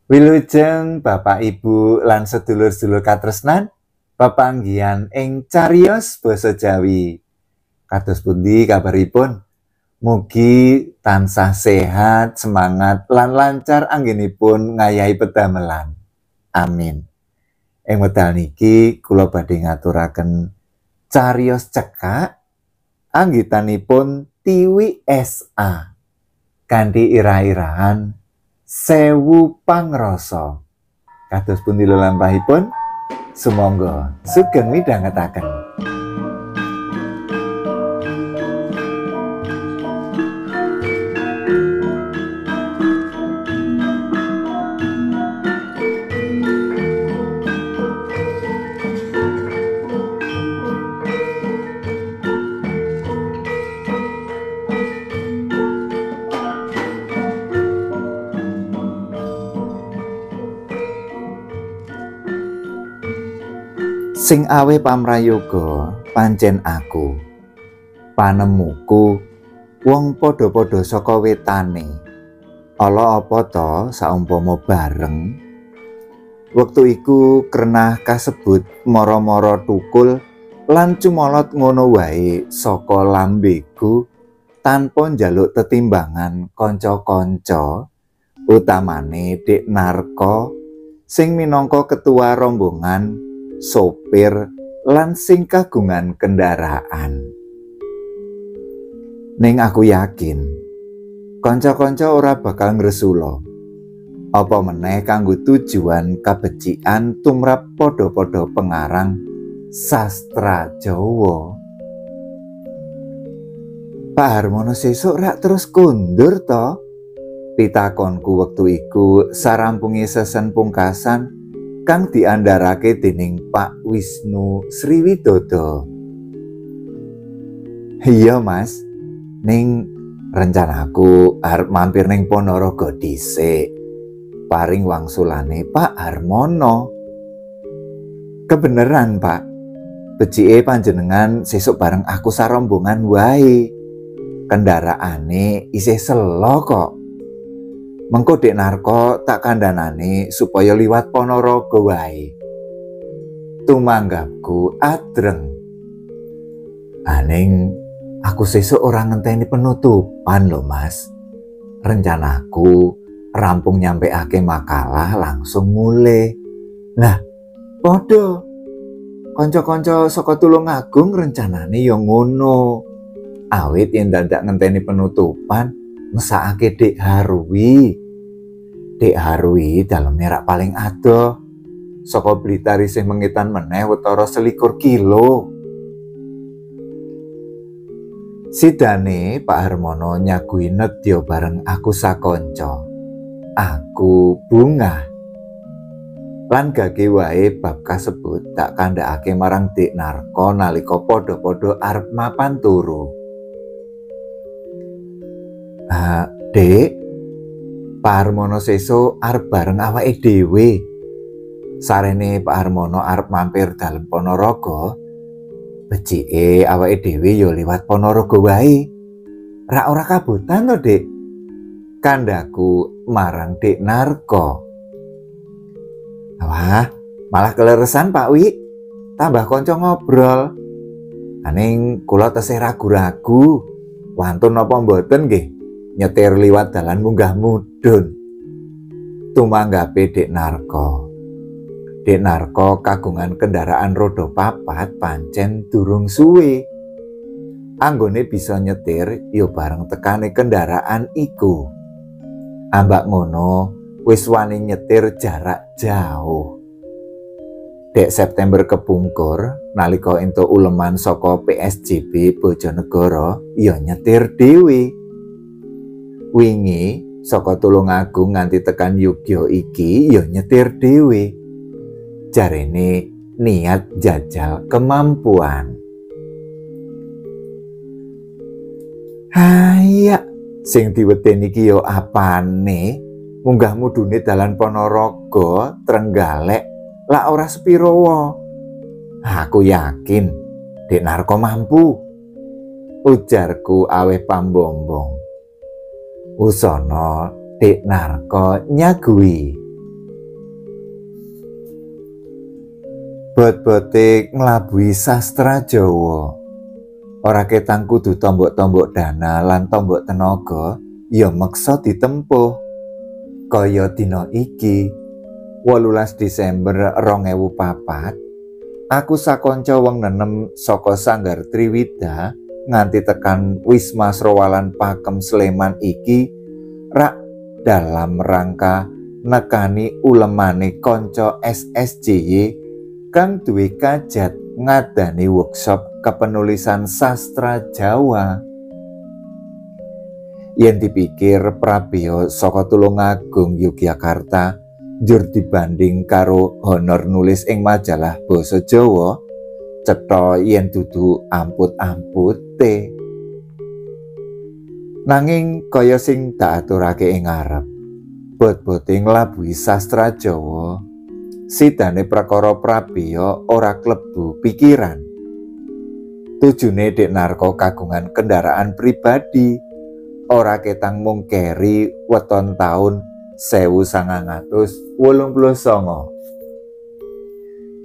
Wilujeng Bapak Ibu lan sedulur-sedulur katresnan pepanggihan ing cariyos basa Jawi. Kados pundi kabaripun? Mugi tansah sehat, semangat lan lancar anggenipun ngayahi pedamelan. Amin. Ing wekdal niki kula badhe ngaturaken cariyos cekak anggitanipun Tiwi SA kanthi irah-irahan 1000 pangrasa. Kados pundi lelampahipun? Sumangga sugeng midhangetaken. Sing awe pamrayoga pancen aku. Panemuku wong padha-padha saka wetane. Ala apa to saumpama bareng? Wektu iku krenah kasebut mara-mara tukul lan cumolot ngono wae saka lambeku tanpa njaluk tetimbangan kanca-kanca, utamane Dik Narko sing minangka ketua rombongan, sopir lan sing kagungan kendaraan. Ning aku yakin kanca-kanca ora bakal ngresula. Apa meneh kanggo tujuan kabecikan tumrap padha-padha pengarang sastra Jawa. Pak Harmono sesuk rak terus kondur to? Pitakonku wektu iku sarampunge sesen pungkasan kang diandharake dening Pak Wisnu Sriwidodo. Iya Mas, ning rencanaku arep mampir ning Ponorogo dhisik, paring wangsulane Pak Harmono. Kebeneran Pak, becike panjenengan sesuk bareng aku sarombongan wae. Kendaraane isih selo kok. Mengko Dek Narko tak kandhanane supaya liwat Ponorogo wae. Tumanggapku adreng. Aning aku sesuk ora ngenteni penutupan lho Mas. Rencanaku rampung nyampeake makalah langsung mulih. Nah, padha. Kanca-kanca saka Tulungagung rencanane ya ngono. Awit yen dadak ngenteni penutupan mesakake Dik Harwi. Dik Harwi daleme rak paling adoh. Saka Blitar isih mengitan meneh wetara 21 kilo. Sidane Pak Harmono nyaguhi nedya bareng aku sakonco. Aku bungah. Lan gage wae bab kasebut tak kandhakake marang Dik Narko nalika padha-padha arep mapan turu. Dek, Pak Harmono sesuk arep bareng awake dhewe. Sarene Pak Harmono arep mampir dalem Ponorogo, becike awake dhewe ya liwat Ponorogo wae. Rak ora kabotan to, Dek? Kandhaku marang Dik Narko. Wah, malah keleresan Pak Wi. Tambah kanca ngobrol. Aning kula tesih ragu-ragu. Wantun napa mboten nggih nyetir liwat dalan munggah mudhun. Tumanggape Dik Narko. Dik Narko kagungan kendaraan roda papat pancen durung suwe. Anggone bisa nyetir ya bareng tekane kendaraan iku. Ambak ngono wis wani nyetir jarak jauh. Dek September kepungkur nalika entuk uleman saka PSJB Bojonegoro ya nyetir dhewe. Wingi saka Tulungagung nganti tekan Yogya iki ya nyetir dhewe. Jarene niat jajal kemampuan. Haya, sing diwedeni iki ya apane? Munggah mudune dalan Ponorogo, Trenggalek lak ora sepirowo. Aku yakin Dek Narko mampu. Ujarku aweh pambombong. Usana Dik Narko nyagui. Bot-bote nglabuhi sastra Jawa. Ora ketang kudu tombok-tombok dana lan tombok tenaga ya meksa ditempuh. Kaya dina iki 18 Desember 2004, aku sakonco wong nenem saka Sanggar Triwida nganti tekan Wisma Srowalan Pakem Sleman iki rak dalam rangka nekani ulemane kanca SSJY kang duwe kajat ngadani workshop kepenulisan sastra Jawa. Yen dipikir prabeya saka Tulungagung Yogyakarta njur dibanding karo honor nulis ing majalah basa Jawa, cetha yen dudu amput-ampute. Nanging kaya sing tak aturake ing ngarep, bot-bote nglabuhi sastra Jawa, sidane perkara prabeya ora klebu pikiran. Tujune Dek Narko kagungan kendaraan pribadi, ora ketang mung keri weton taun 1989.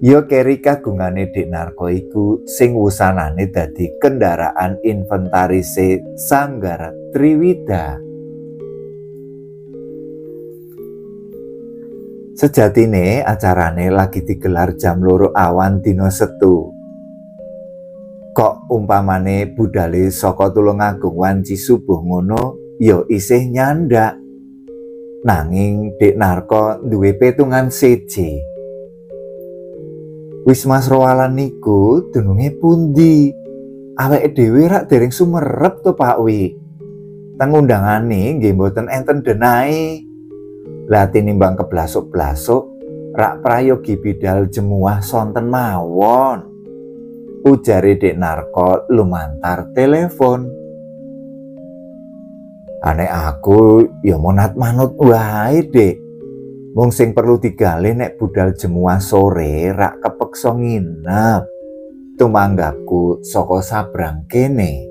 Ya keri kagungane Dek Narko iku sing wusanane dadi kendaraan inventarise Sanggar Triwida. Sejatine acarane lagi digelar jam 2 awan dina Setu. Kok umpamane budale saka Tulungagung wanci subuh ngono ya isih nyandak. Nanging Dek Narko duwe petungan seje. Wisma Srowalan niku dununge pundi? Awake dhewe rak dereng sumerep to Pak Wi. Teng undangane nggih mboten enten denae. Lah tinimbang keblasuk-blasuk rak prayogi bidal jemuah sonten mawon. Ujare Dek Narko lumantar telepon. Ane aku ya monat manut wae, Dek. Mung sing perlu digali nek budal jemuah sore rak kepeksa nginep. Tumanggapku saka sabrang kene.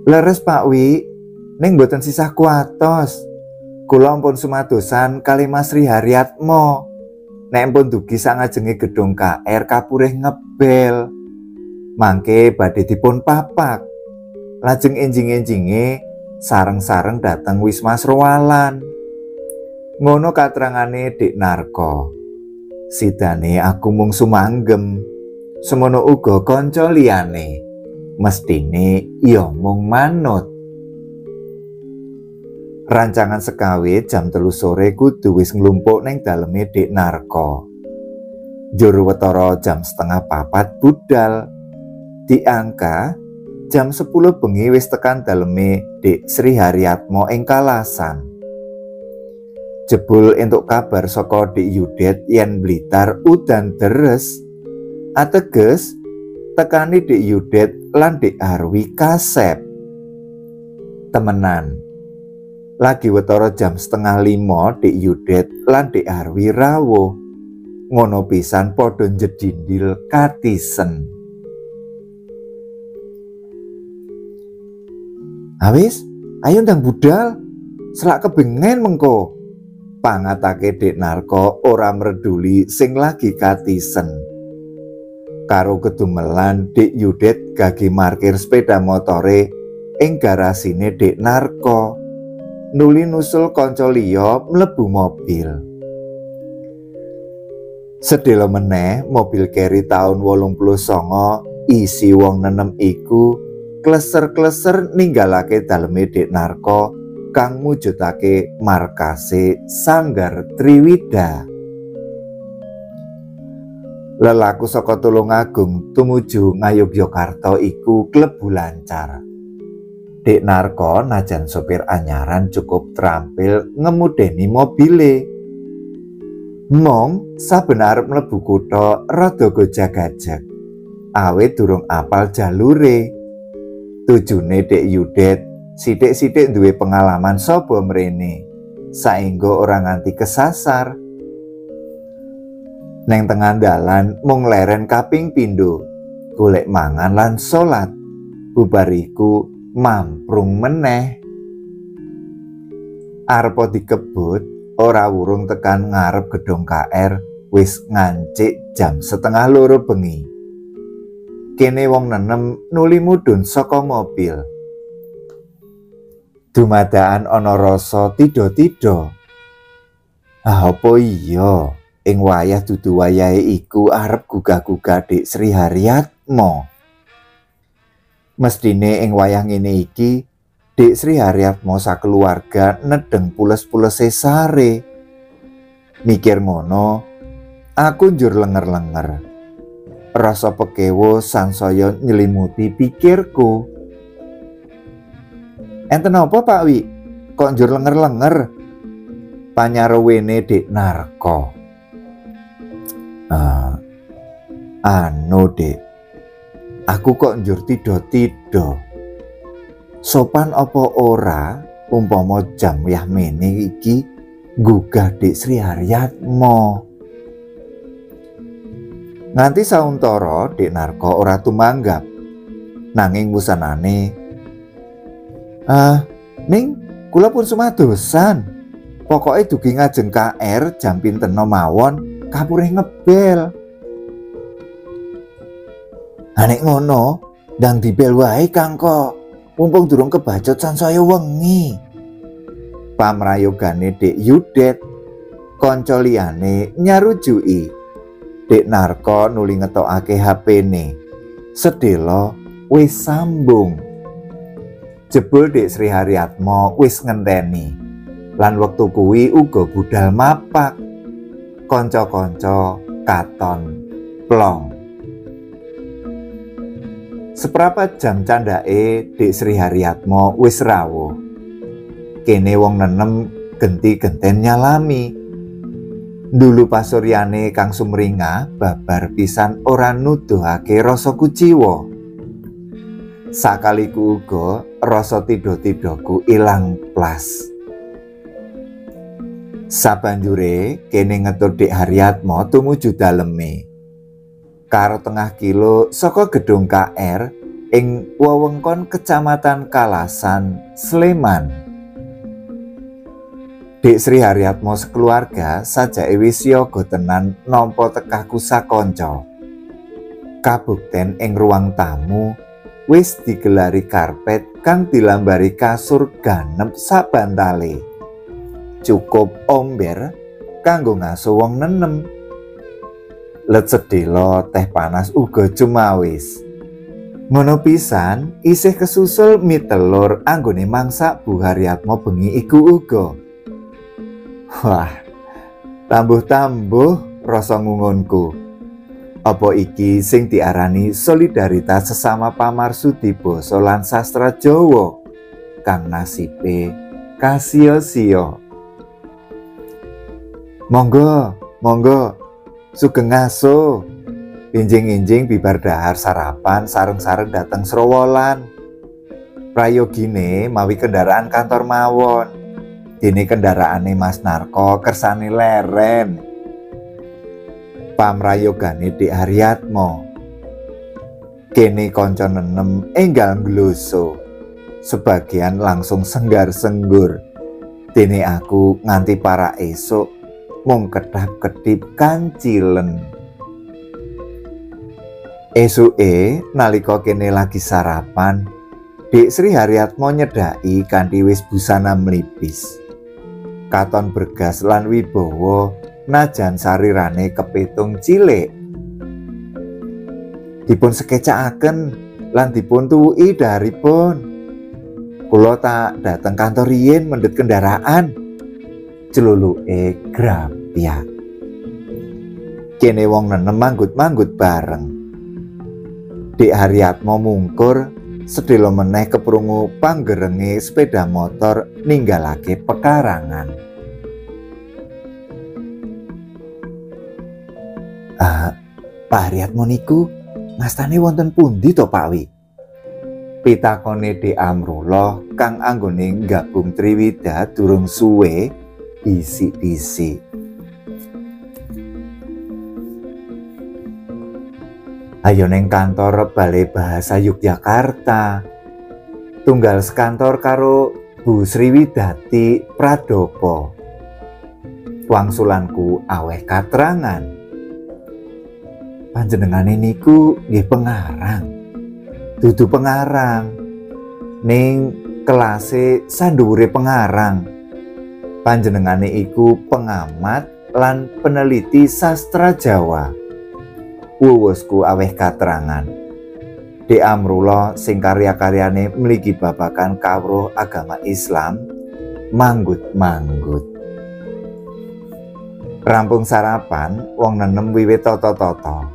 Leres Pak Wi, ning mboten sisah kuatos. Kula ampun sumadosan kali Mas Sri Haryatmo. Nek pun dugi sangajenge gedung KR kapurih ngebel. Mangke badhe dipun papak. Lajeng enjing-enjinge sareng-sareng dateng Wisma Srowalan. Ngono katerangane Dek Narko. Sidane aku mung sumanggem. Semono uga kanca liyane. Mestine ya mung manut. Rancangan sekawe jam 3 sore kudu wis nglumpuk ning daleme Dek Narko. Njur wetara jam 3:30 budal. Diangka jam 10 bengi wis tekan daleme Dek Sri Haryatmo ing Kalasan. Jebul entuk kabar saka Dek Yudet yen Blitar udan deres. Ateges tekani Dek Yudet lan Dek Harwi kasep. Temenan. Lagi wetara jam 4:30 Dek Yudet lan Dek Harwi rawuh. Ngono pisan padha njedindil katisen. Awis, ayo ndang budal. Selak kebengen mengko. Pangatake Dek Narko ora mreduli sing lagi katisen. Karo kedumelan Dek Yudet gage markir sepeda motore ing garasine Dek Narko. Nuli nusul kanca liya mlebu mobil. Sedhela meneh mobil keri taun 89 isi wong nenem iku kleser-kleser ninggalake daleme Dek Narko kang mujudake markase Sanggar Triwida. Lelaku saka Tulungagung tumuju Ngayogyakarta iku klebu lancar. Dek Narko najan sopir anyaran cukup terampil ngemudeni mobile. Mong saben arep mlebu kutha rada gojag-gajeg. Awit durung apal jalure. Tujune Dek Yudet sithik-sithik duwe pengalaman sapa mrene, saengga ora nganti kesasar. Neng tengah dalan mung leren kaping pindho, golek mangan lan salat. Bubar iku mamprung meneh. Arepa dikebut ora wurung tekan ngarep gedung KR, Wis ngancik jam 1:30 bengi. Kene wong nenem nuli mudhun saka mobil. Dumadakan ana rasa tidha-tidha. Ah, apa iya ing wayah dudu wayahe iku arep gugah-gugah Dik Sri Haryatmo. Mestine ing wayah ngene iki Dik Sri Haryatmo sakeluarga nedeng pules-pulese sare. Mikir ngono, aku njur lenger-lenger. Rasa pekewo sansaya nyelimuti pikirku. Enten apa Pak Wi? Kok njur lenger-lenger? Panyarowene Dik Narko. Anu Dik, aku kok njur tidha-tidha. Sopan apa ora umpama jam yah mene iki nggugah Dik Sri Haryatmo. Nganti sauntara Dik Narko ora tumanggap. Nanging wusanane, "Ning, kula pun sumadosan. Pokoke dugi ngajeng KR jam pinten mawon kapurih ngebel." "Ha nek ngono, ndang dibel wae Kang kok. Mumpung durung kebacut sansaya wengi." Pamrayogane Dik Yudet, kanca liyane nyarujuki. Dik Narko nuli ngetokake HP-ne. Sedhela wis sambung. Jebul Dik Sri Haryatmo wis ngenteni. Lan wektu kuwi uga budal mapak. Kanca-kanca katon plong. Seprapat jam candhake Dik Sri Haryatmo wis rawuh. Kene wong nenem genti-genten nyalami. Dulu pasuryane kang sumringah babar pisan ora nuduhake rasa kuciwa. Sakaliku uga rasa tidha-tidhaku ilang plas. Sabanjure kene ngetur Dik Haryatmo tumuju daleme. Karo tengah kilo saka gedung KR ing wewengkon Kecamatan Kalasan, Sleman. Dik Sri Haryatmo sekeluarga sajake wis siaga tenan nampa tekahku sakanca. Kabukten ing ruang tamu wis digelari karpet kang dilambari kasur ganep sabantale. Cukup omber kanggo ngaso wong nenem. Let sedhela teh panas uga cumawis. Ngono pisan isih kesusul mie telur anggone mangsak Bu Haryatmo bengi iku uga. Wah, tambuh-tambuh rasa ngungunku. Apa iki sing diarani solidaritas sesama pamarsudi basa lan sastra Jawa kang nasibe kasio-sio. Monggo, monggo, sugeng ngaso. Injing-injing bibar dahar sarapan sareng-sareng dateng Srowolan. Prayogine mawi kendaraan kantor mawon. Dene kendaraane Mas Narko kersane leren. Pamrayogane Dik Haryatmo. Kene kanca nenem enggal ngloso. Sebagian langsung senggar-senggur. Dene aku nganti para esuk mung kedhap-kedhip kancilen. Esuke nalika kene lagi sarapan, Dik Sri Haryatmo nyedhaki kanthi wis busana mlipis. Katon bergas lan wibawa najan sarirane kepitung cilik. Dipun sekecakaken lan dipun tuwuki daharipun. Kula tak dateng kantor riyin mendhet kendaraan. Celuluke grapyak. Kene wong nenem manggut-manggut bareng. Dik Haryatmo mungkur sedhela meneh keprungu panggerenge sepeda motor ninggalake pekarangan. Pak Haryatmo niku ngastane wonten pundi to Pak Wi? Pitakone Dik Amrullah kang anggone nggabung Triwida durung suwe bisik-bisik. Ayo neng kantor Balai Bahasa Yogyakarta. Tunggal sekantor karo Bu Sriwidati Pradopo. Wangsulanku aweh katrangan. Panjenengane niku nggih pengarang. Dudu pengarang. Ning kelase sanduwure pengarang. Panjenengane iku pengamat lan peneliti sastra Jawa. Wuwusku aweh katerangan. Dek Amrullah sing karya-karyane mligi babagan kawruh agama Islam manggut-manggut. Rampung sarapan, wong nenem wiwit tata-tata.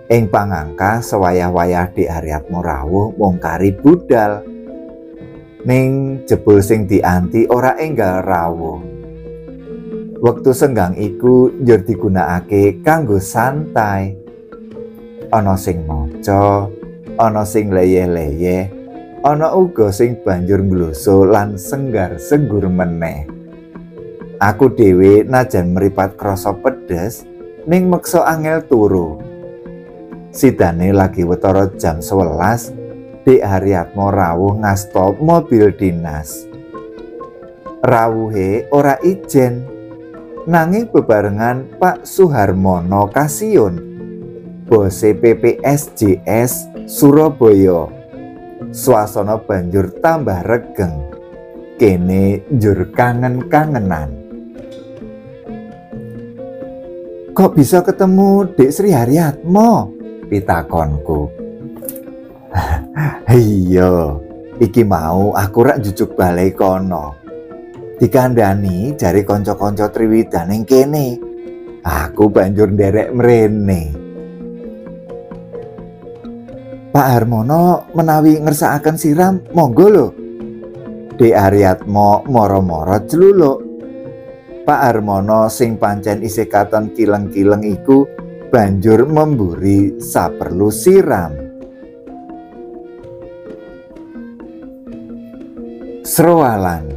Ing pangangka sewayah-wayah Dik Haryatmo rawuh mung kari budal. Ning jebul sing dianti ora enggal rawuh. Wektu senggang iku njur digunakake kanggo santai. Ana sing maca, ana sing leyeh-leyeh, ana uga sing banjur ngloso lan senggar-senggur meneh. Aku dhewe najan mripat krasa pedes, ning meksa angel turu. Sidane lagi wetara jam 11, Dik Haryatmo rawuh ngasta mobil dinas. Rawuhe ora ijen, nanging bebarengan Pak Suharmono Kasiun, bose PPSJS Surabaya. Swasana banjur tambah regeng. Kene njur kangen-kangenan. Kok bisa ketemu Dik Sri Haryatmo? Pitakonku. Iya, iki mau aku rak jujuk balai kono. Dikandani jare kanca-kanca Triwida ning kene. Aku banjur nderek mrene. Pak Harmono menawi ngersakaken siram monggo lho. Dik Haryatmo moro-moro jluluk. Pak Harmono sing pancen isih katon kileng-kileng iku banjur memburi saperlu siram. Srowalan,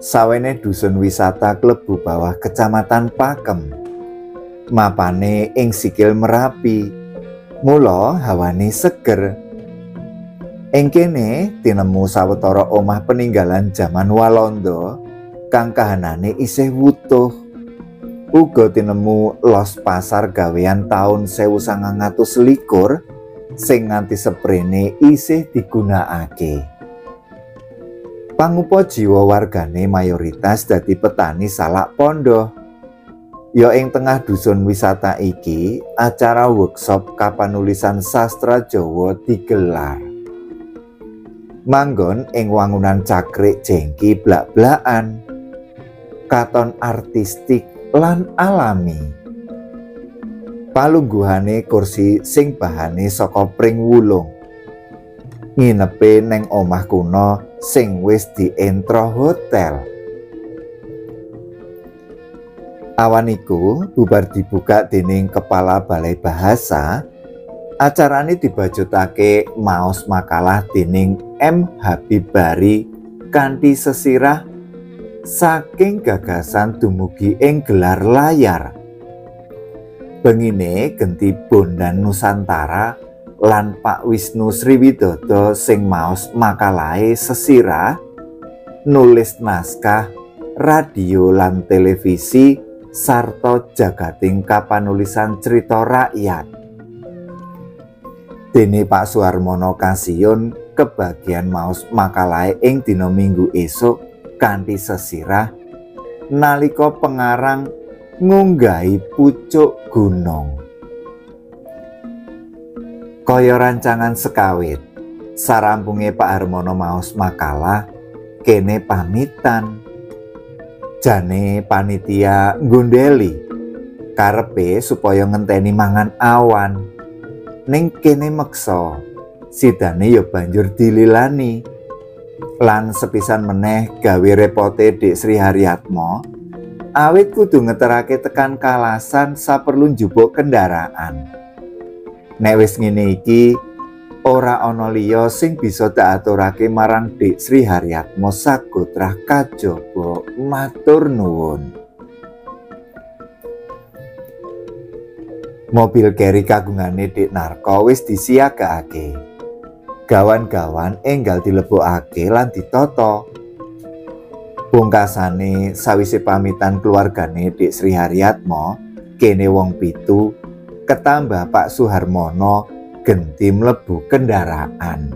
sawene dusun wisata klebu bawah kecamatan Pakem. Mapane ing sikil Merapi, mula hawane seger. Ing kene tinemu sawetara omah peninggalan jaman Walanda kang kahanane isih wutuh. Uga tinemu los pasar gawean taun 1921 sing nganti seprene isih digunakake. Pangupa jiwa wargane mayoritas dadi petani salak pondoh. Ya ing tengah dusun wisata iki, acara workshop kapanulisan sastra Jawa digelar. Manggon ing wangunan cakrik jengki blak-blakan, katon artistik lan alami. Palungguhane kursi sing bahane saka pring wulung. Nginepe neng omah kuno sing wis dientro hotel. Awan iku bubar dibuka dening Kepala Balai Bahasa, acarane dibajutake maos makalah dening M. Habib Bari kanthi sesirah saking gagasan dumugi ing gelar layar. Bengine genti Bondan Nusantara lan Pak Wisnu Sriwidodo sing maos makalahe sesirah, nulis naskah, radio lan televisi, sarta jagating kapanulisan cerita rakyat. Dene Pak Suharmono Kasiun kebagian maos makalahe ing dina Minggu esuk kanthi sesirah nalika pengarang ngunggahi pucuk gunung. Kaya rancangan sekawit, sarampunge Pak Harmono maos makalah, kene pamitan. Jane panitia nggondeli, karepe supaya ngenteni mangan awan. Ning kene meksa, sidane ya banjur dililani. Lan sepisan meneh gawe repote Dik Sri Haryatmo, awit kudu ngeterake tekan kalasan saperlu njupuk kendaraan. Nek wis ngene iki, ora ana liya sing bisa diaturake marang Dik Sri Haryatmo sagotrah kajaba matur nuwun. Mobil carry kagungane Dik Narko wis disiagakake. Gawan-gawan enggal dilebokake lan ditata. Pungkasane sawise pamitan keluargane Dik Sri Haryatmo, kene wong pitu ketambah Pak Suharmono genti mlebu kendaraan.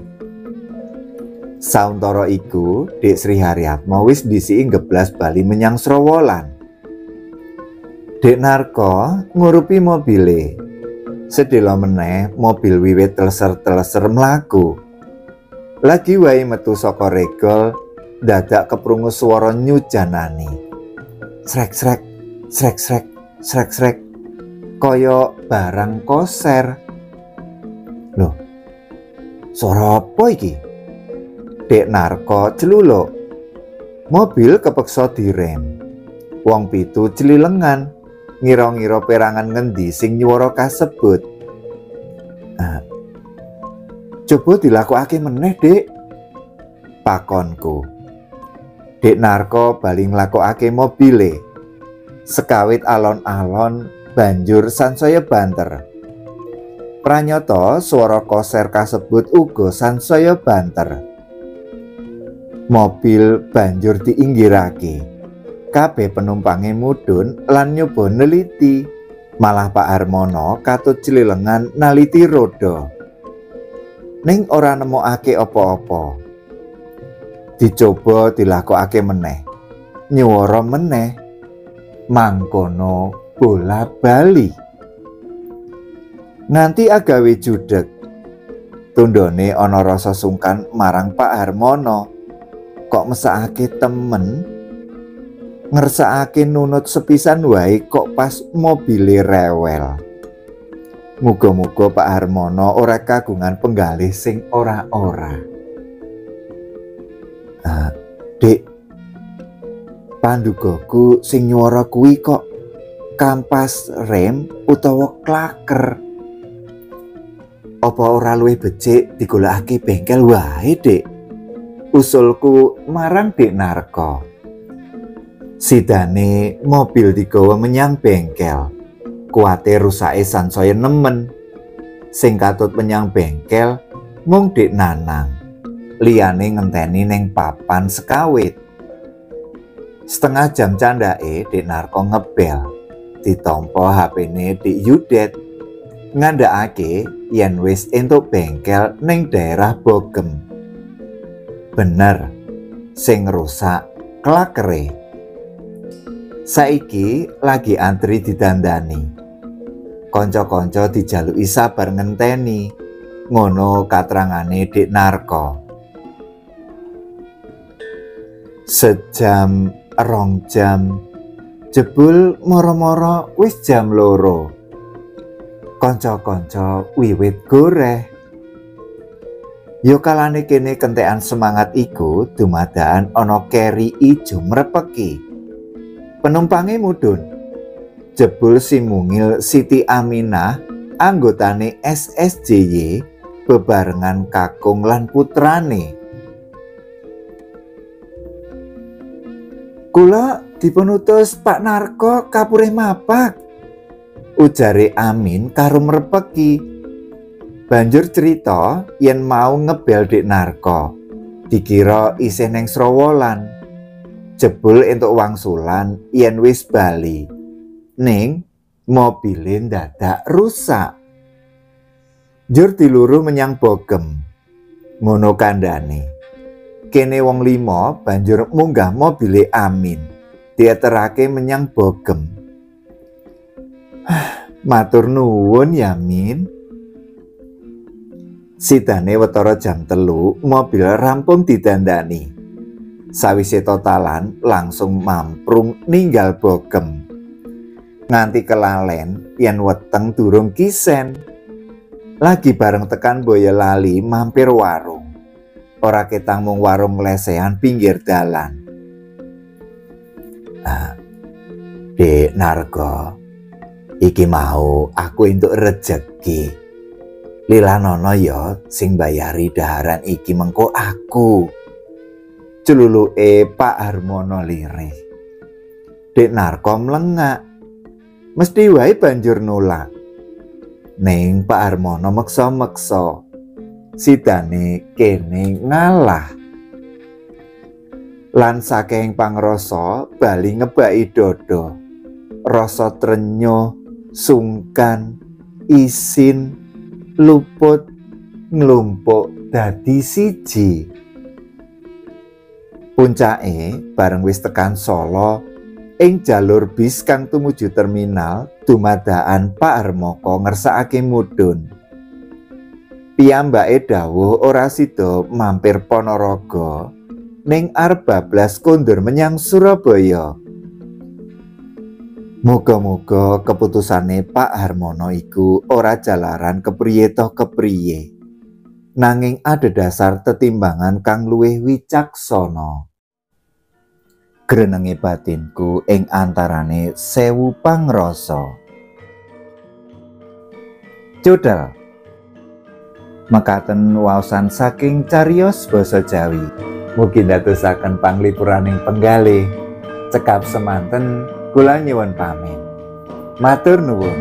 Sauntara iku, Dik Sri Haryatmo wis ndhisiki nggeblas bali menyang Srowolan. Dik Narko ngurupi mobile. Sedhela meneh mobil wiwit teleser-teleser mlaku. Lagi wae metu saka regol, dadak keprungu swara nyujanani. Srek-srek, srek-srek, srek-srek, kaya barang koser. Loh, suara apa iki? Dek Narko celuluk. Mobil kepeksa direm. Wong pitu celilengan, ngira-ngira perangan ngendi sing nyuwara kasebut. Coba dilakokake meneh, Dik, pakonku. Dik Narko bali nglakokake mobile. Sekawit alon-alon banjur sansaya banter. Pranyata swara koser kasebut uga sansaya banter. Mobil banjur diinggirake. Kabeh penumpange mudhun lan nyoba neliti. Malah Pak Harmono katut celilengan naliti roda. Ning ora nemokake apa-apa. Dicoba dilakokake meneh. Nyuwara meneh. Mangkono bola bali. Nganti agawe judeg. Tundone ana rasa sungkan marang Pak Harmono. Kok mesakake temen? Ngersakake nunut sepisan wae kok pas mobile rewel. Muga-muga Pak Harmono ora kagungan penggalih sing ora-ora. Dik, pandugaku sing nyuwara kuwi kok kampas rem utawa klaker. Apa ora luwih becik digolekake bengkel wae, Dik? Usulku marang Dik Narko. Sidane mobil digawa menyang bengkel. Kuwate rusake sansaya nemen. Sing katut menyang bengkel mung Dik Nanang. Liyane ngenteni ning papan sekawit. Setengah jam candake Dik Narko ngebel. Ditampa HP-ne Dik Yudet. Ngandhakake yen wis entuk bengkel ning daerah Bogem. Bener, sing rusak klakere. Saiki lagi antri didandani. Kanca-kanca dijaluki sabar ngenteni. Ngono katrangane Dik Narko. Sejam, 2 jam, jebul moro-moro wis jam 2. Kanca-kanca wiwit goreh. Yo kalane kene kentekan semangat iku dumadaan ana keri ijo mrepeki. Penumpange mudhun. Jebul si mungil Siti Aminah anggotane SSJY bebarengan kakung lan putrane. Kula dipunutus Pak Narko kapurih mapak, ujare Amin karo mrepeki. Banjur cerita yen mau ngebel Dik Narko, dikira isih neng Srowolan. Jebul entuk wangsulan yen wis bali. Ning mobile ndadak rusak. Njur diluru menyang Bogem. Ngono kandhane. Kene wong 5 banjur munggah mobile Amin. Dieterake menyang Bogem. Matur nuwun ya Min. Sidane wetara jam 3 mobil rampung didandani. Sawise totalan langsung mamprung ninggal Bogem. Nganti kelalen yen weteng durung kisen. Lagi bareng tekan Boyolali mampir warung. Ora ketang mung warung lesehan pinggir dalan. Dek Narko, iki mau aku entuk rejeki. Lilanono ya sing bayari daharan iki mengko aku. Celuluke Pak Harmono lirih. Dek Narko mlengak. Mesti wae banjur nolak. Ning Pak Harmono meksa-meksa. Sidane kene ngalah. Lan saking pangrasa bali ngebaki dodo. Rasa trenyuh, sungkan, isin, luput, nglumpuk dadi siji. Puncake bareng wis tekan Solo, ing jalur bis kang tumuju terminal, dumadakan Pak Harmoko ngersakake mudhun. Piyambake dawuh ora sida mampir Ponorogo, ning arep bablas kondur menyang Surabaya. Muga-muga keputusane Pak Harmono iku ora jalaran kepriye toh kepriye, nanging adhedhasar tetimbangan kang luwih wicaksana. Grenenge batinku ing antarane 1000 pangrasa. Cudel. Mekaten waosan saking cariyos basa Jawi. Mugi ndadosaken panglipuraning penggalih. Cekap semanten, kula nyuwun pamit. Matur nuwun.